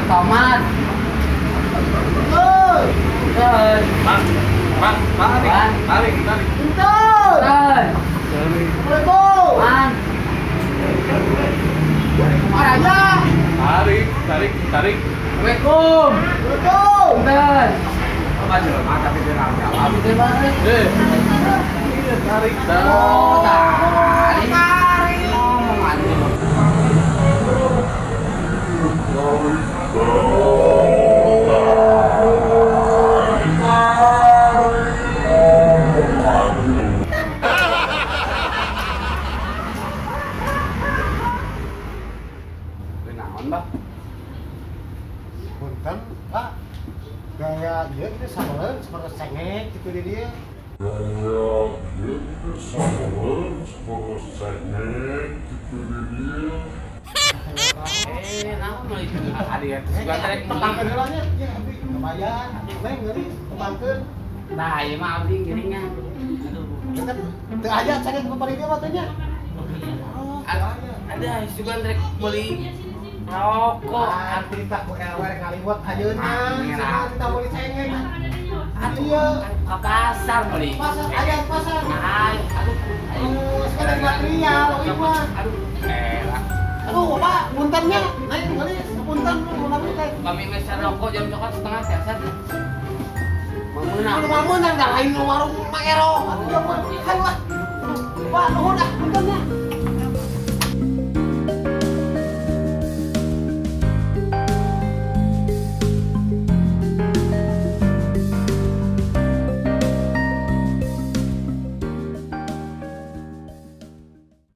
Tomat. Punten. Punten. Bang, bang, tarik, Bang. tarik, tarik. Punten. Punten. Assalamualaikum. Man. Araya. Tarik, tarik, tarik. Assalamualaikum. Assalamualaikum. Punten. Apa jelema tapi dia jawab. Abi teh balik. Eh, iya, tarik, Oh, tarik. tarik. Tarik. Ngomong aja. Naon, Bah? Punten, Pak. Gaya ieu gitu sameuleun seperti cengek gitu di dia. Eh, naon meuli adi eta sugan teh Tepangkeun heula nya, ya abdi lumayan. Neng geulis tepangkeun. Nah, ieu mah abdi ngiringnya. Aduh. Kita teu aya cengek bapari dia mah teh nya. Oh, teu aya. Ada sugan rek meuli rokok. Ah, titah ku RW rek ngaliwat ayeuna. Ah, Cenah titah meuli cengek. Aduh, Iya. ke pasar meuli. Pasar aya pasar. Nah, aduh. Oh, sekarang material ieu mah. Aduh, elah. Aduh, Pak, puntennya. Neng geulis, punten mun teh. Kami meser rokok jam coklat setengah biasa tuh. Meunang. Anu mah meunang da lain nu warung Mak Ero. Atuh mah. Hayu ah. Pak, nuhun ah puntennya.